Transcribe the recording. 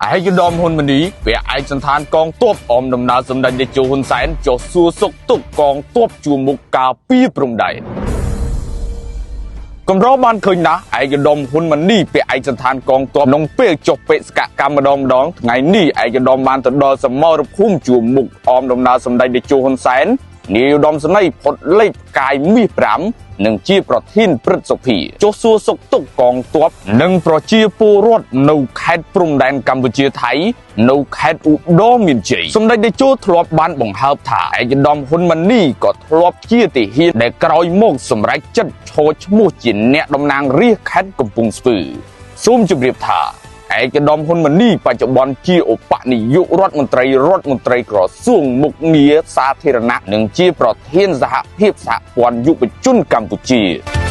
ឯកឧត្តមហ៊ុនម៉ាណីពាក់ឯកសណ្ឋានកងទ័ពអមដំណើរសម្ដេចតេជោហ៊ុនសែនចុះសួរសុខទុក្ខកងទ័ពជួរមុខការពារព្រំដែនកម្របានឃើញណាស់ឯកឧត្តមហ៊ុនម៉ាណីពាក់ឯកសណ្ឋានកងទ័ពក្នុងពេលចុះបេសកកម្មម្ដងម្ដងថ្ងៃនេះឯកឧត្តមបានទៅដល់សមរភូមិជួរមុខអមដំណើរសម្ដេចតេជោហ៊ុនសែននាយឧត្តមសេនីយ៍ផុតលេខផ្កាយមាស5និងជាប្រធានព្រឹទ្ធសភាចុះសួរសុខទុក្ខកងទ័ពនិងប្រជាពលរដ្ឋនៅខេត្តព្រំដែនកម្ពុជាថៃនៅខេត្តឧត្តរមានជ័យសម្ដេចតេជោធ្លាប់បានបង្ហើបថាឯកឧត្តមហ៊ុនម៉ាណីក៏ធ្លាប់ជាទាហានដែលក្រោយមកសម្រេចចិត្តឈរឈ្មោះជាអ្នកតំណាងរាស្ត្រខេត្តកំពង់ស្ពឺសូមជម្រាបថាឯកឧត្តមហ៊ុនម៉ាណីបច្ចុប្បន្នជាឧបនាយករដ្ឋមន្ត្រីរដ្ឋមន្ត្រីក្រសួងមុខងារសាធារណៈនិងជាប្រធានសហភាពសហព័ន្ធយុវជនកម្ពុជា។